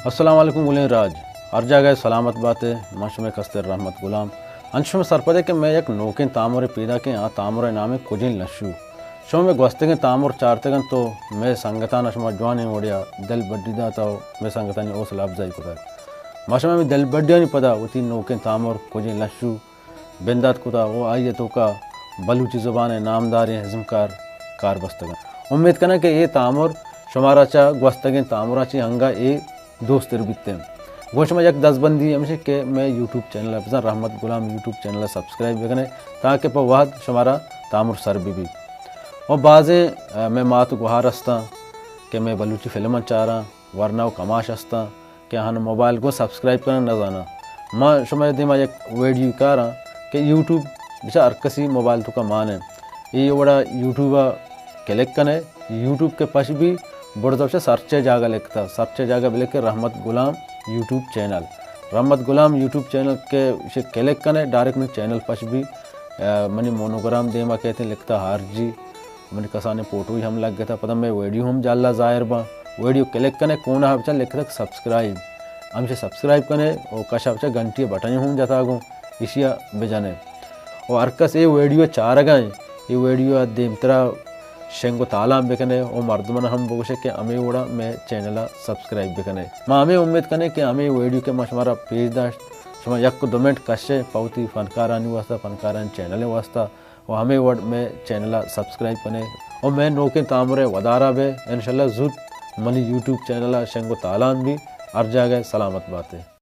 السلام علیکم گلیں راج، ہر جاگہ سلامت باتے۔ من شمئے کستر رحمت غلام۔ انچ شمئے سرپدے کہ مئے یک نوکیں تامرے پیداکیں، آ تامرے نام کجیں لشو۔ شما مئے گوستگیں تامر چارتگن تو مئے سنگتان شما جوانیں وڑیا دل بڈی داتا و مئے سنگتانی حوصلہ افزائی کتگ۔ ما شما ہمے دل بڈیانی پدا وتی نوکیں تامر کجیں لشو بندات کتا و آئی ء توکا بلوچی زبان ء نامداریں ازمکار کار بستگ انت۔ امیت کناں کہ اے تامر شمارا چہ گوستگیں تامراں چہ انگا اے دوستر بیت انت۔ گوں شما یک دزبندی ہمیش کہ مئے یوٹیوب چینل ء بزاں رحمت غلام یوٹیوب چینل ء سبسکرائب بکنے تاکہ پہ وہد شمارا تامر سر بہ بیت۔ و بازیں، ء، مئے مات گوہار ہستاں کہ مئے بلوچی فلماں چاراں، ورنا و کماش ہستاں کہ آہان موبائل گوں سبسکرائب کنگ نہ زاناں۔ ما شمئے دیما یک ویڈیو کاراں کہ یوٹیوب بچا ہر کسی موبائل توکا مان انت۔ اے وڑا یوٹیوب ء کلک کنے، یوٹیوب کے پش بھی برزا بچا سرچ ء جاگہ لکھتا، سرچ ء جاگہ بلکھ رحمت غلام یوٹیوب چینل۔ رحمت غلام یوٹیوب چینل کے اسے کلک کنے، ڈائریکٹ منی چینل پش بھی، ء، منی مونوگرام دیما کہتے لکھتا ہر جی۔ منی کسانیں فوٹوی ہم لگتا، پدا مئے ویڈیو ہم جالا ظاہر باں۔ ویڈیو کلک کنے، کونا بچا لکھتگ سبسکرائب، ہمشے سبسکرائب کنے و کشا بچا گھنٹی بٹن ہم جتا گوں، اشیا بجنے۔ و ہر کس اے ویڈیو چارگا ہیں، اے ویڈیو دیمترا شنگ و تالان بکنے و مردمان ہم بگوشے کہ ہمے وڑا مئے چینل سبسکرائب بکنے۔ ما ہمے امید کنے کہ ہمے ویڈیو کہ ما شمارا پیش داشت، شما یک دو منٹ کشے پہ وتی فنکارانی واسطہ، فنکارانی چینل واسطہ و ہمے وڑ مئے چینل ء سبسکرائب کنے و مئے نوکیں تامر ء ودارا بے۔ انشاءاللہ زوت منی یوٹیوب چینل ء شنگ و تالان بی۔ ہر جاگہ سلامت باتے۔